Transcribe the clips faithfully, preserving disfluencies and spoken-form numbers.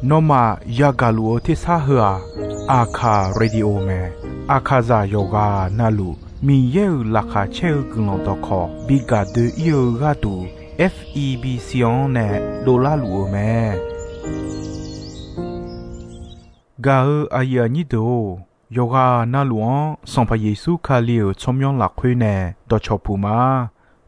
Nawmaf yagaq luf-eu tersar heu-aq, Aqkaq Radio mae. Aqkaqzaq yawqghaq navluf Miqyaer-euq laqkhaq caer-eu guiqlanq dawqkawq bi gaq doe-ir-eu gharduq, F E B C-anr nae dovlar luf-eu mae. Gaq-eu aqyuif aqnyir deuq-or, yawqghaq navluf-anr Sanqpaq Yeqsur Kali-euq tsawrmyanr lafkhoer nae dawqcawq puq ma.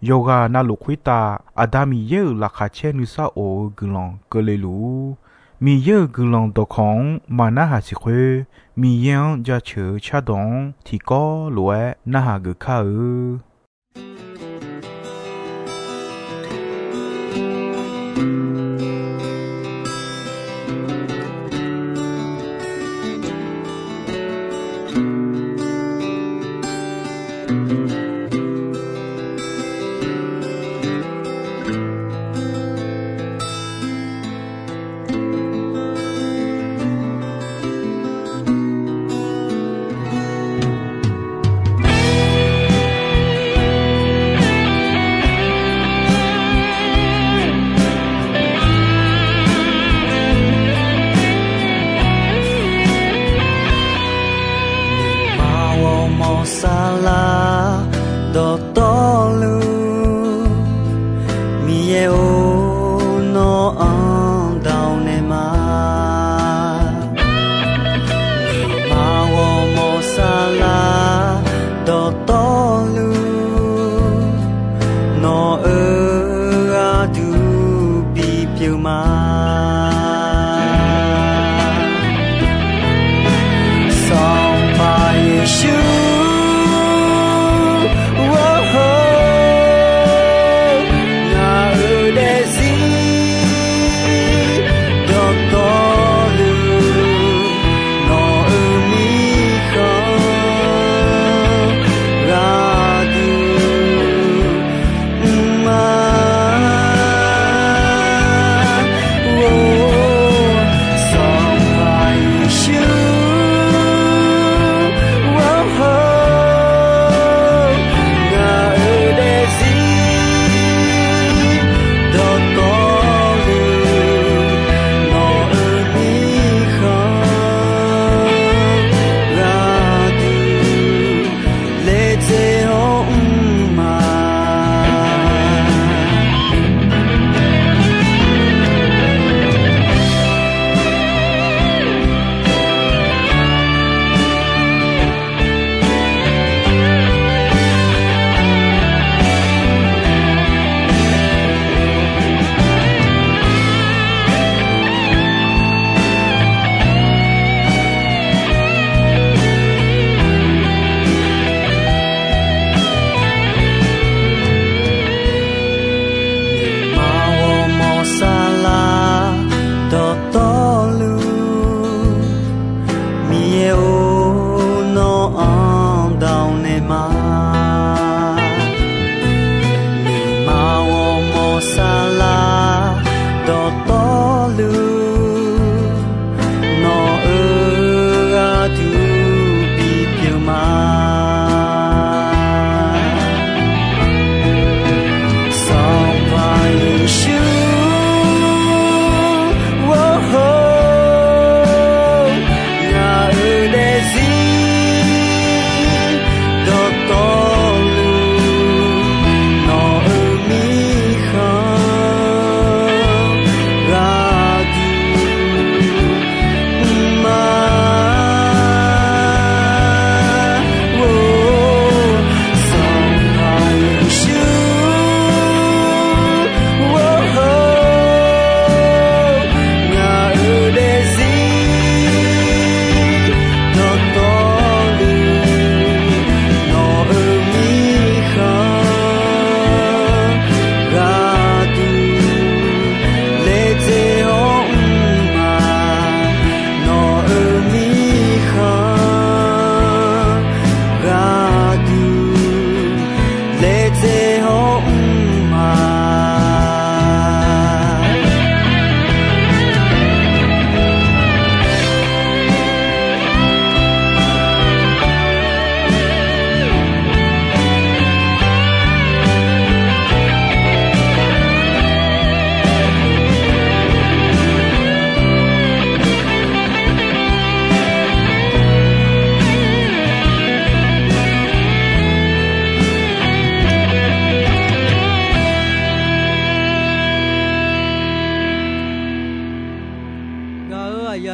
Yawqghaq navluf khoertav Aqda Miqyaer-euq laqkhaq caer nuisar of-eu guiqlanq keuvle luf-ur. Miqyaer-euq guiqlanq dawqkawq-anr maqnarhaq siq khoer, Miqyaer-anr jaceuq-eu cardawq-anr tiqkawv lof-aer narhaq geuf kar-eu. Aqmawr mawq saflar dawqtawvluf, Miqyaer-or, nawr-anr dawq naeq ma. Aqmawr mawq saflar dawqtawvluf, nawq-euq gharduq bipyeuf ma. Sanqpaq Yeqsur, ngaq-euq daef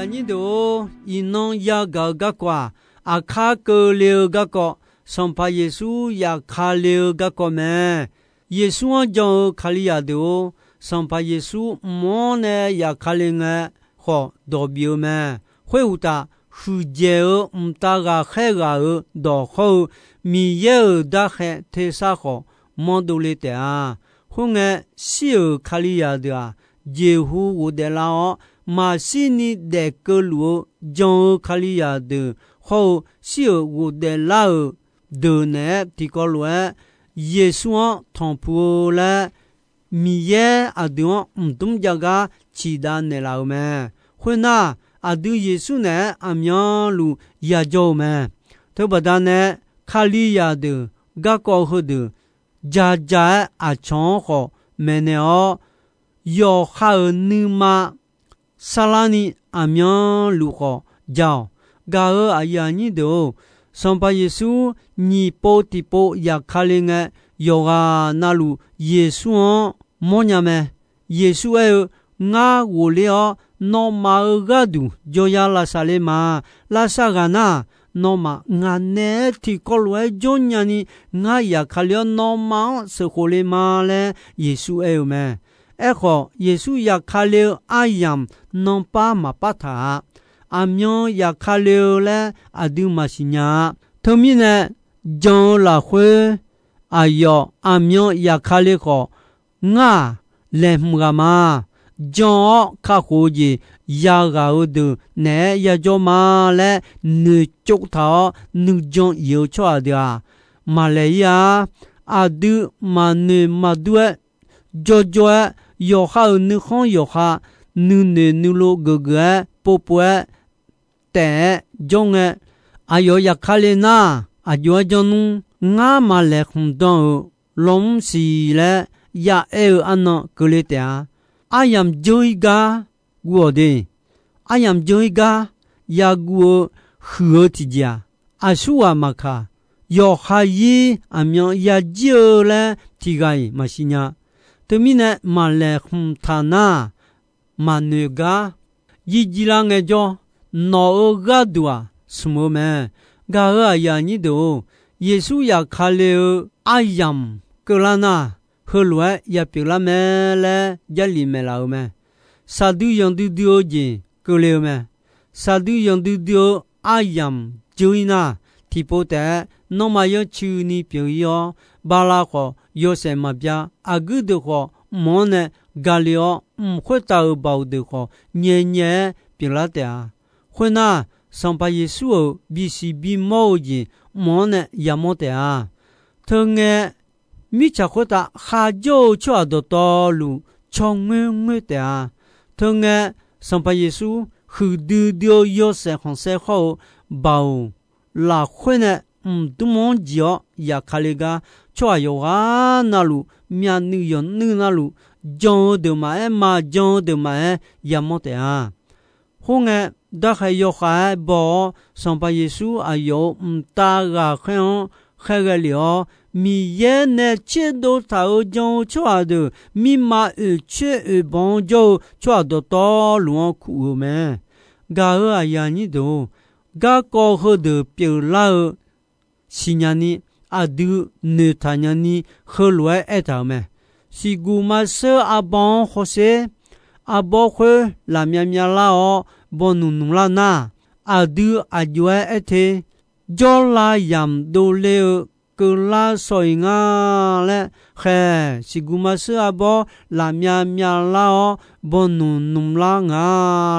Aqnyir deuq-or, iqnan yagaq-eu garkawv-aq, aqkar keuvle-eu garkawv, Sanqpaq Yeqsur yafkale-eu garkawv mae. Yeqsur-anr jan-eu Kalizaq deuq-or, Sanqpaq Yeqsur mq-anr nae yafkale ngae khawf dawq bif-eu mae. Khoeruqtaf, huiqdzaeq-eu mqtav ghaqkhaer ghaq-euq dawq hawr-eu Miqyaer-euq darkhaev tersar khawf manr dovle taef-a. Khoerngae, shir-euq Kalizaq deuq-aq, jeqhu ghofdaef lar-awr, maqshir ni daef keuvluf-eu jan-eu Kalizaq deuq hawr-eu shir-euq ghofdaef lar-euq deuq naeq-aer tiqkawv lof-aer Yeqsur-anr tanqpuq-eu laer Miqyaer aqdui-anr mqdmr jav gar ciqdav naeqlaf-euq mae. Khoernar, aqdui Yeqsur naeq-aer aqmyanluf yajawr-eu mae. Teubaqda nae, Kalizaq deuq garkawv heudeuq ja ja-aer aqcawq-anr khawf maeqnaeq-awr, yawqha-euq nuima sarlar ni aqmyanluf khawf ja-awq. Gaq-euq aqyuif aqnyir deuq-or, Sanqpaq Yeqsur nyiq pov tiqpov yafkale ngae, yawqghaq navluf Yeqsur-anr mawrnya mae. Yeqsur aer-eu, Ngar ghofler-awr, nawmaf-euq gharduq jawrya lavsav le ma. Lavsav ghaq nar, nawmaf ngaq naeq-aer tiqkawv lof-aer jawrnya ni ngar yafkale-awr, nawmaf-anr sheuqkhof le ma laer Yeqsur aer-eu mae. Aerkhawf, Yeqsur yafkale-eu aryamq nanpar maqpar taq-a. Aqmyan yafkale-eu laer aqdui maqsiq nya-a. Teumirnae, jan-eu lafkhoer aqyawf aqmyan yafkale khawf, Ngar-aq, laeqhmq ghaq ma. Jan-awr kakhof-eu jeq yaghaq-eu deuq naeq-aer yajawr ma laer noeqtsov taq-awr nuijan iq-eu tsawrhaq deuq-aq, maqlaeq-ir-a. Aqdui maqnoeq maqdur-aer, jawrjawr-aer, yawqha-euq nuikhanr yawqha, nuinoeq nuilov geufgeuf-aer povpov-aer taef-aer jawr ngae, aqyawf yafkale nar, aqjox-aer janr nmr. Ngar maqlaeqhmq dan-euq lawnmr siq laer ya'aer-eu arnan keuvle taef-a. Aryamq dzeur-ir gar guv-awq de. Aryamq dzeur-ir gar yaguv-eu huiq-eu tiqjeq-aq, aqsurghaq maqkaq, yawqha-ir aqmyan yajir-eu laer tiqghaq-iq maqsiq nya. Teumirnae, maqlaeqhmq taq nar, maqnoeq gar, jirjir lar ngaejawr, nawq-euq gharduq-aq smq-eu mae. Gaq-euq aqyuif aqnyir deuq-or, Yeqsur yafkale-eu aryamq keuvlar nar, heulof-aer yapyeuf lar mae laer Jarlif maeqlaf-eu mae. Saqdui yanqdui dui-eu jeq keuvle-eu mae. Saqdui yanqdui dui-eu aryamq dzeur-ir nar, tiqpov taef-aer nanrma yanrcuini pyeuf-ir-awr, bala khawf yawshaef maqbya, aqguir deuq khawf mq-anr nae gale-awr, mq khoertav-euq baoq deuq khawf nyaenyae-aer pyeuflar taef-a. Khoernar, Sanqpaq Yeqsur-euq bisiq bimawr-eu jeq mq-anr nae yamawr taef-a. Teungae, mirtsaq khoertav kharjawr-eu tsawrhaq dawqtawvluf tsawrngoer ngoer taef-a. Teungae, Sanqpaq Yeqsur huiqdui dui-eu yawshaef khanqsaer khawr-eu baoq lafkhoer nae mqdmr-anr jeq-awr yafkale gar, tsawrhaq yawqghaq navluf, myavnuiv yawqnuiv navluf, jan-eu deuq maqaer, maqjan-eu deuq maqaer yamawr taef-a. Khoerngae, darkhaeq yawkhav-aer baw-awr, Sanqpaq Yeqsur aqyawf-euq mqtav ghaqkhaer-anr khaerghae lef-awr, Miqyaer nae tserdov taq-euq jan-eu tsawrhaq deuq, mirma oeqtsoer oeqbanq-anr jawr-eu tsawrhaq dawqtawvluf-anr kuv-euq mae. Gaq-euq aqyuif aqnyir deuq-or, garkawv heudeuq pyeuflar-eu siqnya ni, aqdui noeqtaq nya ni, heulof-aer aertaq-euq mae. Siqguq maqsheur arbawr-anr hawsher. Arbawr khoer lafmyav myavlar-awr, bawqnmq nmqlar nar, aqdui aqjox-aer aer te, jawrlav yamq dovle-eu keuvlar shaw-iq nga laer khaeq. Siqguq maqsheur arbawr lafmyav myavlar-awr, bawqnmq nmqlar nga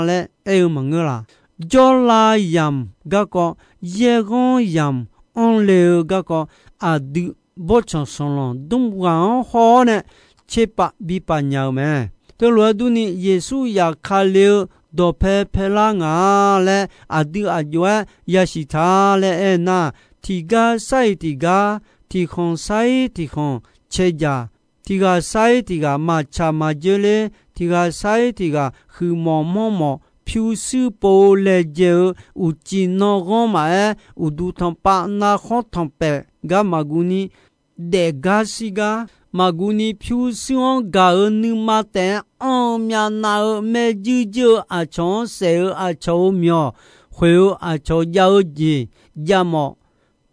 laer aer-eu maqngeur laq. Jawrlav yamq garkawv, yaerghanr yamq anr le-eu garkawv, aqdui bawrtsanq sanqlanq dmr ghaq-anr haw-awr nae tserpav bipaf nya-eu mae. Teulof-aer durni, Yeqsur yafkale-eu dawqpae paelar ngaq-a laer aqdui aqjox-aer yasiq ta laer aernar, tiqgar sar-iq tiqgar, tiqkhanq sar-ir tiqkhanq cae jaq, tiqghaq sar-ir tiqghaq maqtsaq maqdzoer ler, tiqghaq sar-ir tiqghaq huiqmawf manrmawf pyurshuir pov-eu laejae-eu uqcif nanghanr maqaer, uqduq tanqpav narkhanr tanqpaeq gar maqguv ni, daefgar shirgar, maqguv ni pyurshuir-anr gaq-euq nuima taef-aer anr-eu myavnav-eu maerjuir juir-eu aqcawq-anr saef-eu aqcawq-euq myawq khoeq-eu aqcawq jav-eu jeq jav mawf.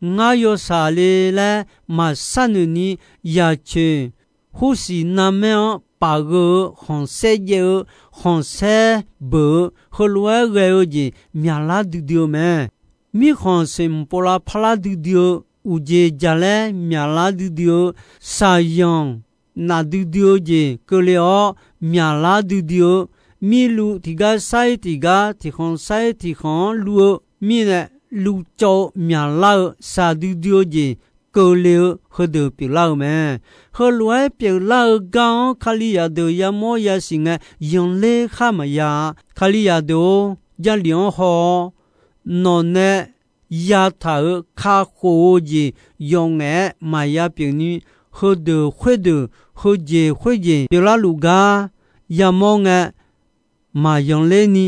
Ngar yawshaq le laer maqshar noeq ni, yaqcoeq khursiq narmaer-anr paf gheu-eu khanqsaer jaev-eu khanqsaer beuq-eu heulof-aer ghae-eu jeq myaqlar duidui-eu mae. Mirkhanq seqmq pov lar parlar duidui-eu, uqjeq jaqlaer myaqlar duidui-eu, shaqyanq naf duidui-eu jeq keuvle-awr myaqlar duidui-eu, mirluv tiqgar sar-ir tiqgar tiqkhanq sar-ir tiqkhanq-anr luv-eu mirnae luvcawv-eu myaqlar-eu shaq duidui-eu jeq keuvle-eu heudeuq pyeuflar-eu mae. Heulof-aer pyeuflar-eu gar-anr Kalizaq deuq yamawr yasiq ngae yanqler khar maqya-a. Kalizaq deuq-or, Jarlif-anr haw-awr nawqnae yataq-euq kakhof-eu jeq yawf ngaef-aer maqya pyeuf ni, heudeuq khoerdeuq heujeq khoerjeq pyeuflar luf gar yamawr ngae, maqyanqler ni,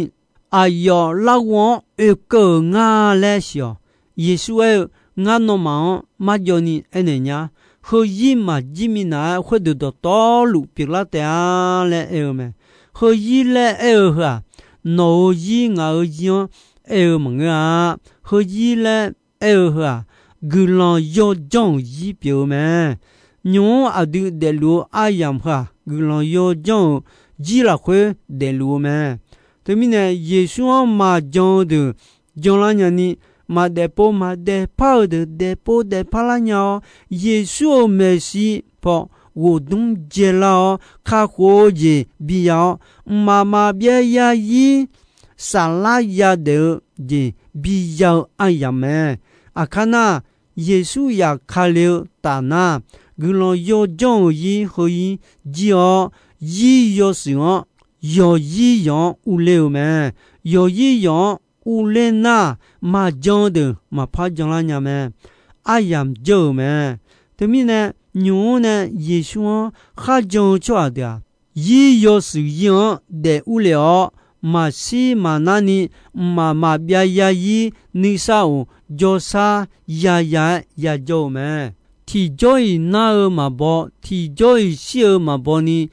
aqyawf larghov-anr oekeuv-euq nga laer siq-awq. Yeqsur aer-eu, Ngar nawmaf-anr marjawv ni aernaeq nya. Heuzir maqjir minav-aer khoerdeuq dawqtawvluf pyeuflar taef-a laer aer-eu mae. Heuzir laer aer-eu heu-aq, nawq-euq zir ngaq-euq zir-anr aer-eu maqngeur-a. Heuzir laer aer-eu heu-aq, guiqlanq yawjanr-euq zir pyeuf-eu mae. Nymq-mr aqdui daefluf-eu aryamq heu-aq, guiqlanq yawjanr-euq zir lafkhoer daefluf-eu mae. Teumirnae Yeqsur-anr maqjan-eu deuq janlar nyani, maqdaefpov maqdaefpar-eu deuq daefpov daefpar lar nya-awr, Yeqsur-euq maeqshi paw ghofdmr dzaelar-awr kakhof-eu jeq biya-awr, mqmaq maqbyav yazir saflar yadaef-eu jeq biya-eu aryamq mae. Aqkar nar, Yeqsur yaf ka le-eu taf nar, guiqlanq yawjanr-euq zir heuzir jir-awr, zir yawshuif-anr yawqzir yawq-anr urler-eu mae. Yawqzir yawq-anr urler nar, maqjan-eu deuq maqpar janlar nya mae. Aryamq jawr-euq mae. Teumirnae, nymq-mr nae Yeqsur-anr kharjan-eu tsawrhaq deuq-aq, zir yawshuif zir-anr daef urlef-awr, maqshir maqnar ni mqmaq maqbyav yazir nuisar of jawrshar yaya-aer yajawr-eu mae. Tiqjawr-iq nar-eu maqbaw, tiqjawr-iq shir-eu maqbaw ni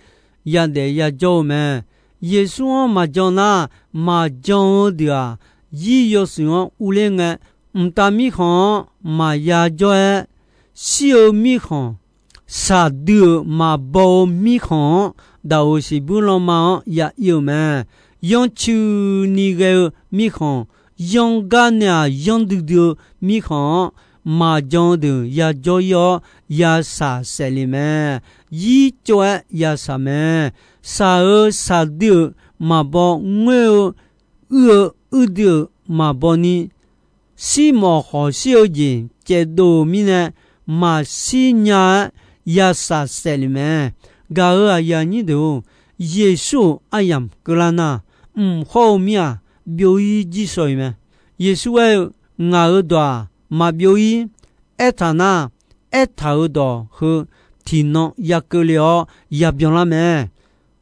yadaef yajawr-eu mae. Yeqsur-anr maqjan nar, maqjan-eu deuq-aq, zir yawshuif-anr urler ngae, mqtav mirkhanq-anr maqya jawr-aer, shir-eu mirkhanq, shaqdui-euq maqbaw-eu mirkhanq-anr daqoq siqbuir lanma-anr ya ir-eu mae. Yanrcuini ghae-eu mirkhanq, yanr gar nae-aq yanr duidui-eu mirkhanq-anr maqjan-eu deuq yajawr ir-awr, yashaq saef le mae. Zir tsov-aer yashaq mae. Shaq-euq shaqdui-euq maqbaw ngoer-eu uir-eu uirdui-euq maqbaw ni, shirmawf khawf shir-eu jeq caevdov-euq mirnae, maqshir nya-aer yashaq saef le mae. Gaq-euq aqyuif aqnyir deuq-or, Yeqsur-euq aryamq keuvlar nar, mq hawr-eu mir-aq, byov-ir jir shaw-iq mae. Yeqsur aer-eu, Ngaq-euq dawq-aq, maqbyov-ir. Aertaq nar, aertaq-euq dawq heu tiqnan ya keuvle-awr yabyan lar mae.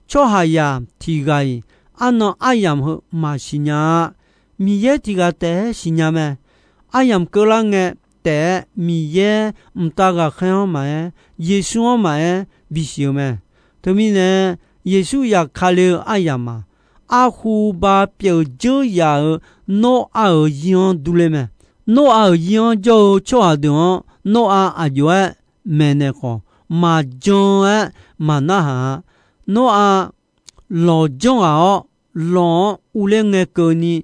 Tsawrhaqzaq tiq ghaq-iq arnan aryamq heu maqsiq nya-a. Miqyaer tiq ghaq taef-aer siqnya mae. Aryamq keuvlar ngae taef-aer Miqyaer mqtav ghaqkhaer-anr maqaer, Yeqsur-anr maqaer bisiq-eu mae. Teumirnae, Yeqsur yaf ka le-eu aryamq-aq, arhu ba pyeuf dzeur yaf-euq Noraq-euq zir-anr durler mae. Noraq-euq zir-anr jawr-eu tsawrhaq deuq-anr Noraq aqjox-aer maeqnaeq khawf, maqjan-aer maqnarhaq-a. Noraq lawq janr ghaq-awr, lawq-anr urler ngae keuvni,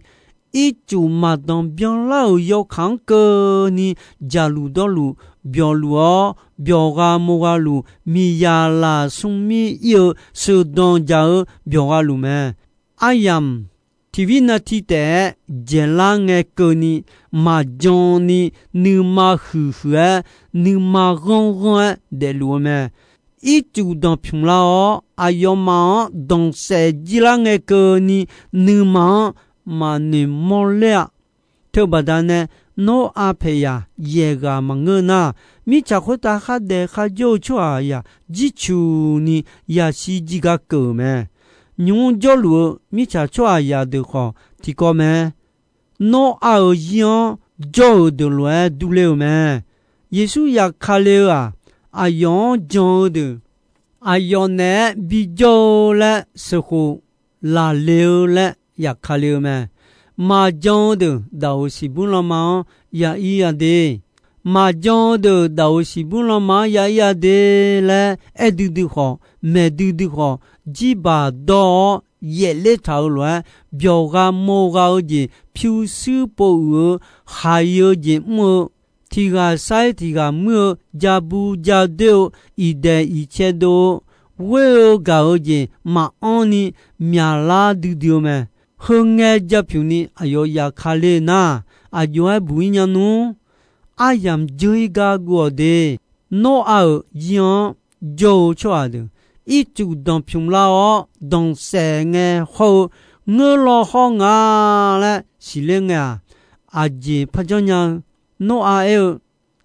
ircuf maqdanq byanlar-euq yawkaq-anr keuvni, jaqluf dawrluf, byawqluf-awr, byawqgha mogha luf, miqzaq laf smrmir ir-eu sheuqdanq jaq-eu byawqgha luf mae. Aryamq tiqbir navti taef-aer dzaeqlar ngae keuvni, maqjan ni nuima huiqhuiq-aer, nuima ghanrghanr-aer daefluf-eu mae. Ircuf danqpymq lar-awr, aqyawfmaf-anr danqsaef jir lar ngae keuvni, nuima-anr maqnoeq mawrler-a. Teubaqda nae, Noraq paeq yaq yaeq ghaq maqngeur nar, mirtsaq khoertav khardaef kharjawr-eu tsawrhaqzaq jircuq ni yashir jir gar keuv-euq mae. Nymq-mr jawrluf-eu mirtsaq tsawrhaqzaq deuq khawf tiqkawv mae. Noraq-euq zir-anr jawr-euq deuq lof-aer durler-eu mae. Yeqsur yaf ka le-eu-aq, aqyawf-anr jan-eu deuq, aqyawf naeq-aer bijawr-eu laer sheuqkhof laqle-eu laer yafkale-eu mae. Maqjan-eu deuq daf-euq siqbur lanma-anr ya ir-a de. Maqjan-eu deuq daf-euq siqbur lanma-anr ya ir-a de laer aer duidui khawf, maeq duidui khawf, jirbaq dawr-awr yaefler taq-euq lof-aer, byawqgha mawrgha-eu jeq pyurshuir pov uiq-eu, khaq-i-eu jeq mr-eu, tiq ghaq sar-ir tiq ghaq muir-eu, ja bu ja doer-eu, iqdaeq iqcae dov-eu, ghoer-eu gaq-eu jeq maqanr ni myaqlar duidui-eu mae. Heu ngae japyuq ni aqyawf yafkale nar, aqjox-aer buq-ir nya nmr. Aryamq dzeur-ir gar guv-awq de. Noraq-euq zir-anr jawr-eu tsawrhaq deuq, ircuf danqpymq lar-awr danqsaef ngae hawr-eu, ngeur law hawr nga laer siqler ngae-aq, aqjeq par janrnya-eu. Noraq aer-eu,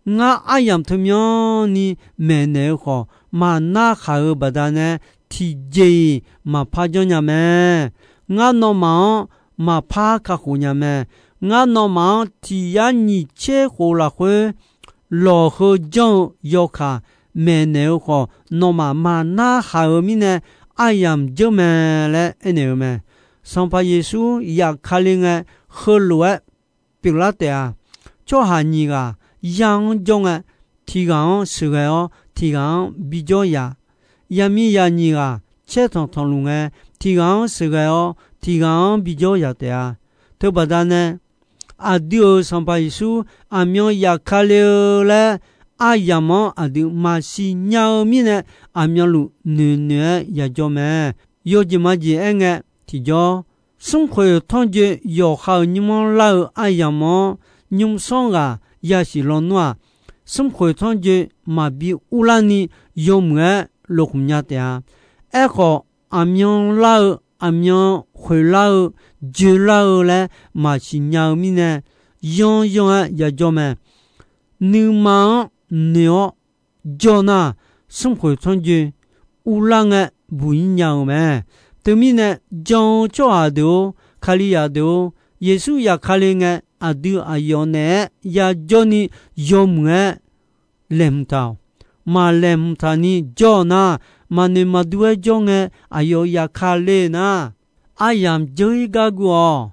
Ngar aryamq teumirni maeqnaeq-eu khawf, maqnar khaq-eu baqdanae tiqjeq-iq maqpar janrnya mae. Ngar nawmaf-anr maqpar kakhof nya mae. Ngar nawmaf-anr tiq yar nyiq tser khof lafkhoer lawq heu janr-eu yawkaq maeqnaeq-eu khawf, nawmaf maqnar khaq-eu mirnae aryamq dzeur mae laer aernaeq-eu mae. Sanqpaq Yeqsur yafkale ngae, heulof-aer pyeuflar taef-a. Tsawrhaq nyiq ghaq yar-anr jawr ngae, tiq ghaq-anr sheuqghae-awr tiq ghaq-anr bijawr yaf. Yaqmiqzaq nyiq ghaq caer tanqtanqluf ngae, tiq ghaq-anr sheuqghae-awr tiq ghaq-anr bijawr yaf taef-a. Teubaqda nae aqdui-euq Sanqpaq Yeqsur aqmyan yafkale-eu laer aryamq-anr aqdui maqsiq nya-eu mirnae, aqmyanluf noeqnoeq-aer yajawr mae. Yawjeq majeq aerngae tiqjawr, smrkhoeq tanrjoe yawqha-euq nymr-anr lar-eu aryamq-anr nymrsanr ghaq yasiq lawnmr-aq, smrkhoeq tanrjoe maqbi urlarni yawmuiq-aer lofkhmq nya taef-a. Aerkhawf, aqmyan lar-eu, aqmyan khoeqlar-eu, joelar-eu laer maqsiq nya-eu mirnae, yanryanr-aer yajawr mae. Nuima-anr noeq-awr jawr nar, smrkhoeq tanrjoe urlar ngae buq-ir nya-eu mae. Teumirnae, jan-eu tsawrhaq deuq-or, Kalizaq deuq-or, Yeqsur yafkale ngae, aqdui aqyawf naeq-aer yajawrni yawmuiq-aer laeqhmq taq-awq. Maqlaeqhmq taqni jawr-eu nar, maqnoeq maqdur-aer jawr ngae, aqyawf yafkale nar, aryamq dzeur-ir gar guv-awq.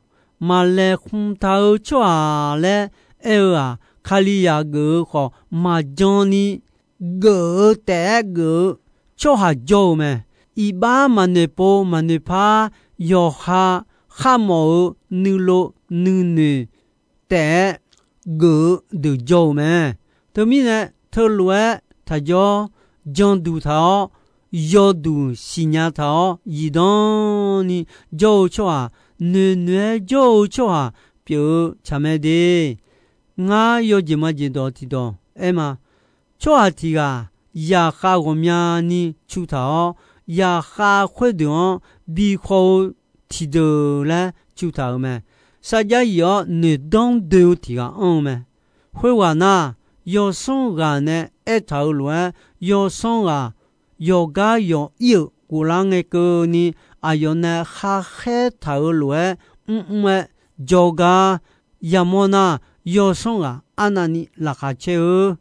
Maqlaeqhmq taq-eu tsawrhaq laer aer-eu-aq, Kalizaq geuf-eu khawf maqjan ni geuf-eu taef-aer geuf-eu tsawrhaq jawr-eu mae. Iqbax maqnoeq pov maqnoeq par yawqha kharmawf-eu nuilov nuinoeq taef-aer geuf-eu deuq jawr-eu mae. Teumirnae, teulof-aer taqjawr, janduq taq-awr, yawduq siqnya taq-awr, zifdan ni jawr-eu tsawrhaq, noeqnoeq-aer jawr-eu tsawrhaq pyeuf-eu tsaq mae de. Ngar yawjeq majeq dawq tiqdawq aer ma. Tsawrhaq tiq ghaq zaqkhav ghawqmyani cu taq-awr, zaqkhav khoerdeuq-anr bi khawv-eu tiqdeuq laer cu taq-euq mae. Sarjax yif-awr noeqdanr doe-eu tiq ghaq anr-eu mae. Khoerghaq nar, yawsanr ghaq nae aertaq-euq lof-aer, yawsanr ghaq yawqgar yawq ir-euq ghoflar ngae keuvni, aqyawf nae kharkhaer taq-euq lof-aer mrmr-aer jawrgar yamawr nar, yawsanr ghaq arnavni laqkhaq caer-eu.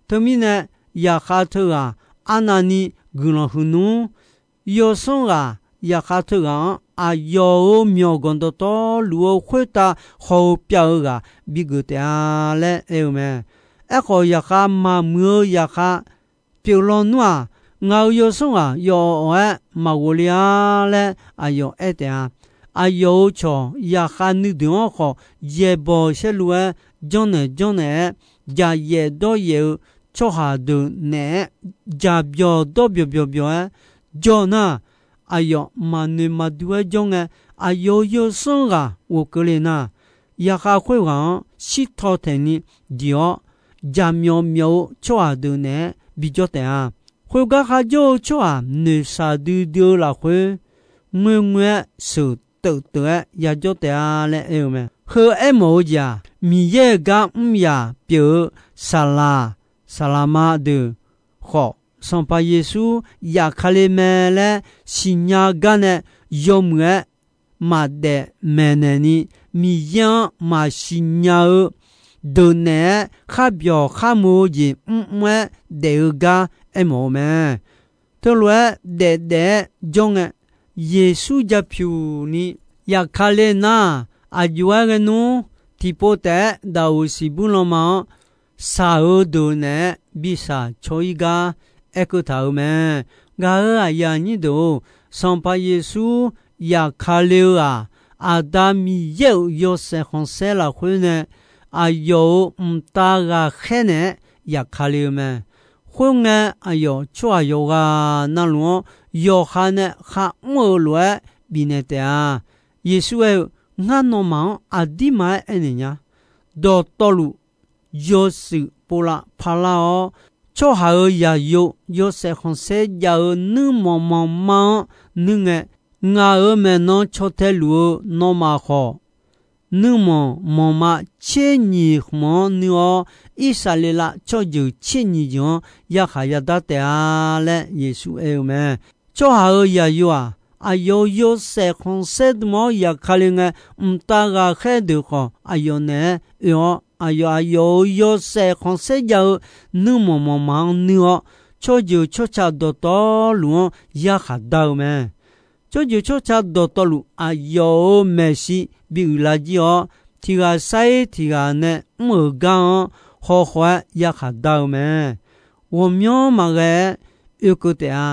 Teumirnae, zaqkhav teughaq arnavni guiqlanq huiq nmr. Yawsanr ghaq zaqkhav teughaq-anr aqyawf-euq myawqganq dawqtawvluf-eu khoertav haw-eu pyav-eu ghaq bigeuf taef-a laer aer-eu mae. Aerkhawf, zaqkhav maqmuiq-eu zaqkhav pyeuflar nmr-aq, ngaq-euq yawsanr ghaq yawf awq-aer maqghofle-a laer aqyawf aer taef-a. Aqyawf-euq cawq zaqkhav nuideuq-anr khawf yaeqbawq saerlu-aer janrnaeq janrnaeq-aer, jaqyaef dawryaef-eu tsawrhaq deuq naeq-aer jaqbyawq dawrbyawq byawqbyawq-aer jawr nar, aqyawf maqnoeq maqdur-aer jawr ngae, aqyawf-euq yawsanr ghaq ghofkeuvle nar, zaqkhav khoerghaq-anr shirtaw taeqni diq-awr, jaqmyawf myawf-eu tsawrhaq deuq naeq-aer bijawr taef-a. Khoergar kharjawr-eu tsawrhaq noeqshaq duidui-eu lafkhoer, ngoerngoer-aer sheuq teuf teuf-aer yajawr taef-a laer aer-eu mae. Heu aermawf-eu jeq-aq, Miqyaer-euq gar mr yaq pyeuf-eu saqlaq, saqlaqma deuq khawf, Sanqpaq Yeqsur zafkale mae laer siqnya gar nae yawmuiq-aer maqdaef maeqnaeq ni, Miqyaer-anr maqsiq nya-eu deuq naeq-aer kharbyawq kharmoq-eu jeq mrmr-aer daef-eu gar aermawf-eu mae. Teulof-aer daefdaef-aer jawr ngae, Yeqsur ja pyuq ni yaqkale nar, aqjox-aer ghae nmr, tiqpov taef-aer daqoq siqbuir lanma-anr shaq-eu deuq naeq-aer bi shaq caw-ir gar aerkeuv taq-euq mae. Gaq-euq aqyuif aqnyir deuq-or, Sanqpaq Yeqsur yaqkale-eu-aq, Aqda Miqyaer-euq yawshaef khanqsaer lafkhoer nae aqyawf-euq mqtav ghaqkhaer naeq-aer yaqkale-eu mae. Khoerngae, aqyawf tsawrhaq yawqghaq na luf-anr yawqha nae kharmr-eu lof-aer bifnaeq taef-a. Yeqsur aer-eu, Ngar nawmaf-anr aqdirma-aer aernaeq nya. Dawqtawvluf yawshuif povlav parlar-awr, tsawrhaq-euq zaqyo yawshaef khanqsaer jav-eu nuirmanq manqma-anr nuir ngae, ngaq-euq maeqnan caw tae luf-eu nawmaf khawf, nuirmanq manqma tser nyiq khmq-anr nuir-awr, Irsaqleqlav tsawrjeuq tser nyiq jeuq-anr yarkhaq yadar taef-a laer Yeqsur aer-eu mae. Tsawrhaq-euq zaqyo-aq, aqyawf-euq yawshaef khanqsaer dm-awr yaqkale ngae, mqtav ghaqkhaer deuq khawf aqyawf naeq-aer oe-awr, aqyawf aqyawf-euq yawshaef khanqsaer jav-eu nuirmanq manqma-anr nuir-awr, tsawrjeuq tsawrca dawqtawvluf-anr yarkhaq dar-eu mae. Tsawrjeuq tsawrca dawqtawvluf aqyawf-euq maeqshi bi uiqlar jir-awr, tiq ghaq sar-ir tiq ghaq nae mr-euq gar-anr khawkhaw-aer yarkhaq dar-eu mae. Ghawqmyanr maqghae-aer oekeuv taef-a.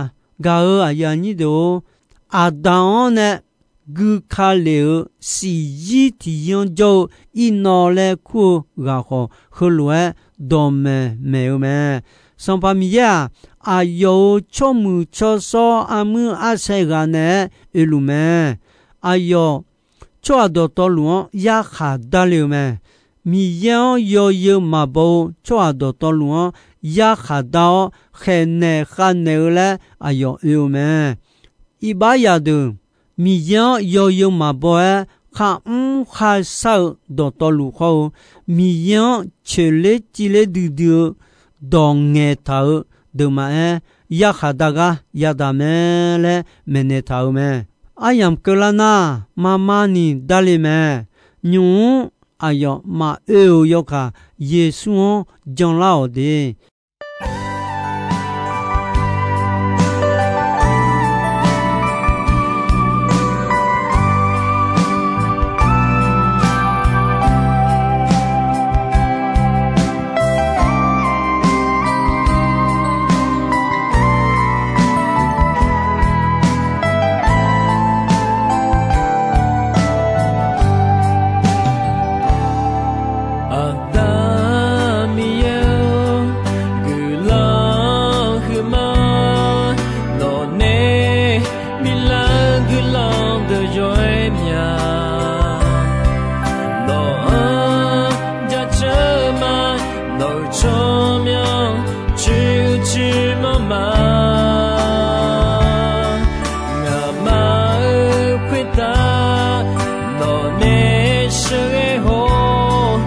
Gaq-euq aqyuif aqnyir deuq-or, Aqda-anr nae gui ka lef-euq siqzir tiqzir-anr jawr-eu Iqnawv laer kur-eu ghaq khawf, heulof-aer dawqmaeq maeq-eu mae. Sanqpaq Miqyaer-aq, aqyawf-euq tsawrmuiq tsawrshawr armuir arsae ghaq naeq-aer oeluf mae. Aqyawf tsawrhaq dawqtawvluf-anr yarkhaq darle-euq mae. Miqyaer-anr yawzeu maqbaw-eu tsawrhaq dawqtawvluf-anr yarkhaq dar-awr, khaeqnaeq khavnaeq-eu laer aqyawf oe-eu mae. Iqbax zaqdeuq, Miqyaer-anr yawzeu maqbaw-aer kharmr kharshar-eu dawqtawvluf hawr-eu, Miqyaer-anr coeqler civler duidui-eu dawq ngaeqtaq-eu deuq maqaer, yarkhaq dar gar yadaq mae laer maeqnaeq taq-euq mae. Aryamq keuvlar nar, marmar ni darle mae. Nymq-mr aqyawf maqoe-euq yawkaq, Yeqsur-anr janlar-awq de. Aqda Miqyaer-or, guiqlanq huiqma, nawqnae biflar-eu guiqlanq deuq yawr-aer mya. Nawq-anr jaceuq-eu ma, nawq-euq tsawrmyanr coeq-eu coeq manr ma. Ngaqma-euq khoertav nawqnae sheuqghae hawr,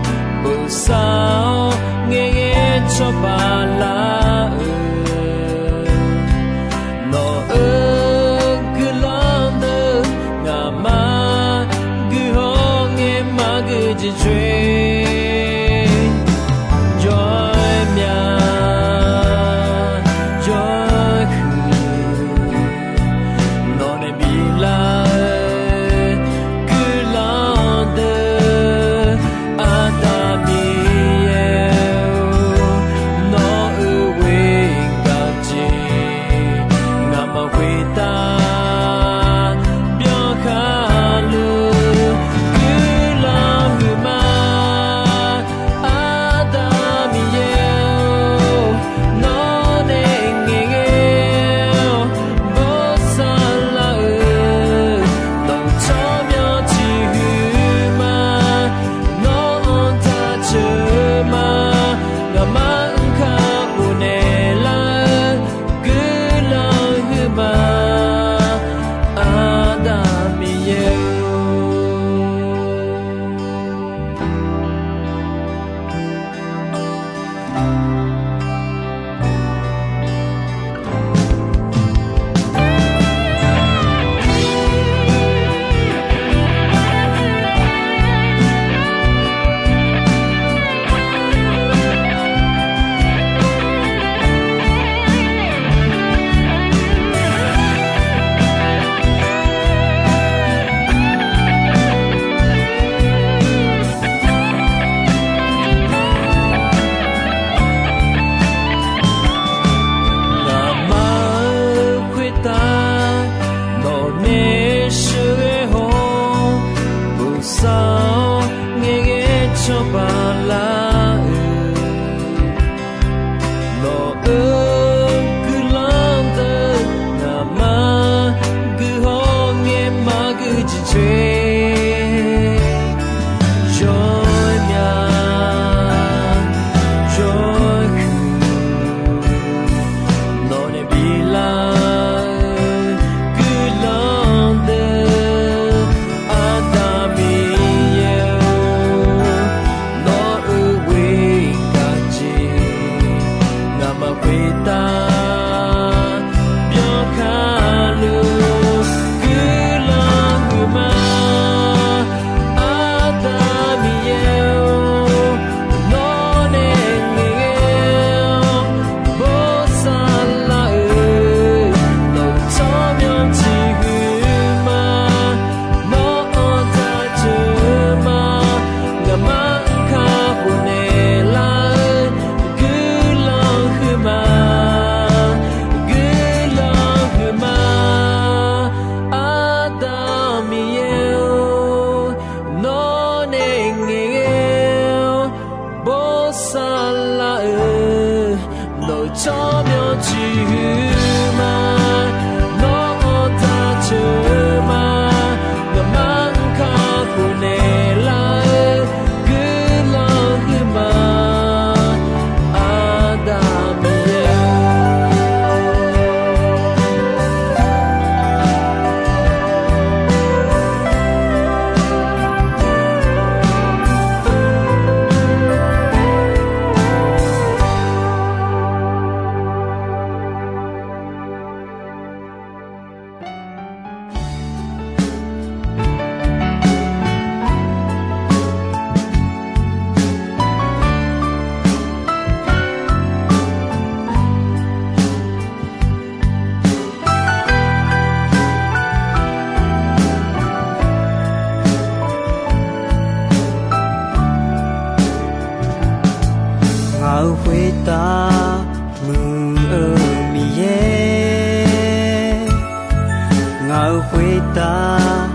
bosav-awr ngaeqghae cawba lar-euq, nawq-euq guiqlanq deuq ngaqma guiqhawr ngae maqgui jeq coeq jawr-aer mya, jawr-aer huiq. Nawqnae biflar-eu guiqlanq deuq, Aqda Miqyaer-or, nawq-euq ghoer gaq jeq ngaqma khoertav byankhar luf guiqlanq huiqma. Khoer, yawmya, yawhuiq, nawq nae bilar-eu guiqlanq deuq, Aqda Miqyaer-or, nawq-euq ghoer gaq jeq, ngaqma khoertav byanka luf guiqlanq huiqma. Aqda Miqyaer-or, nawq nae ngaeqghae-awr bosav lar-eu, nawq-euq tsawrmyanr tiq huiqma. Nawr-anr jaceuq-eu ma, ngaqma-anr kakhof naeqlar-eu, guiqlanq huiqma, guiqlanq huiqma. Aqda Miqyaer-or, nawq nae ngaeqghae-awr bosav lar-eu, nawq-euq tsawrmyanr tiq huiqma. Nawr-anr jaceuq-eu ma, ngaqma-anr kakhof naeqlar-eu, guiqlanq huiqma. Aqda Miqyaer-or, ngaq-euq khoertav muiq-eu Miqyaer, ngaq-euq khoertav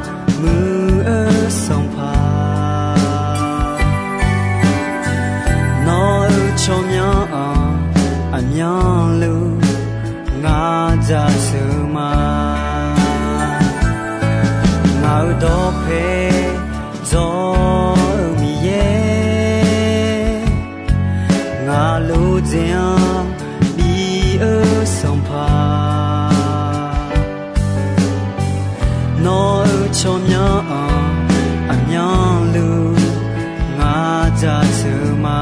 muiq-eu Sanqpaq, nawq-euq tsawrmyanr-anr aqmyanluf ngar jaceuq ma. Ngaq-euq dawqpae dzawr-eu Miqyaer, ngaq lof dzaeq-anr bif-eu Sanqpaq, nawq-euq tsawrmyanr-anr aqmyanluf ngar jaceuq ma.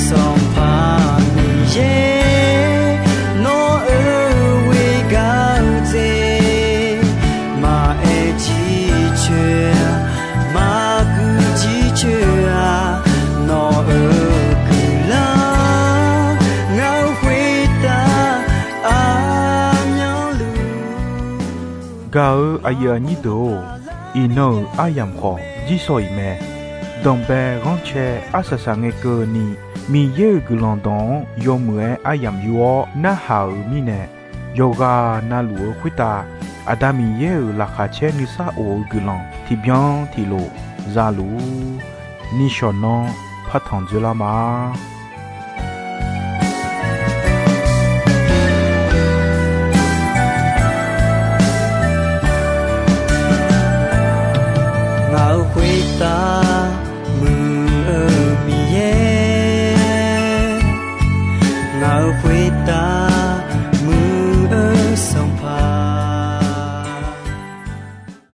Sanqpaq Miqyaer, nawq-euq ghoer gaq-eu jeq maqaer jircoer-a, maqguiq jircoer-a, nawq-euq guiqlanq ngaq-euq khoertav aqmyanluf. Gaq-eu aqyuif aqnyir deuq-or, iqnan-euq aryamq khawf jirsawq iq mae. Danqbae ghanrcae arsaq saq ngae keuvni, Miqyaer-euq guiqlanq dawq-anr yawmuiq-aer aryamq yur-awr narhaq-euq mirnae, yawqghaq navluf-eu khoertav Aqda Miqyaer-euq laqkhaq caer nuisar of-eu guiqlanq tiqbyan tiqlof za luf-ur. Nishawq nanr partanq dzoerlar ma.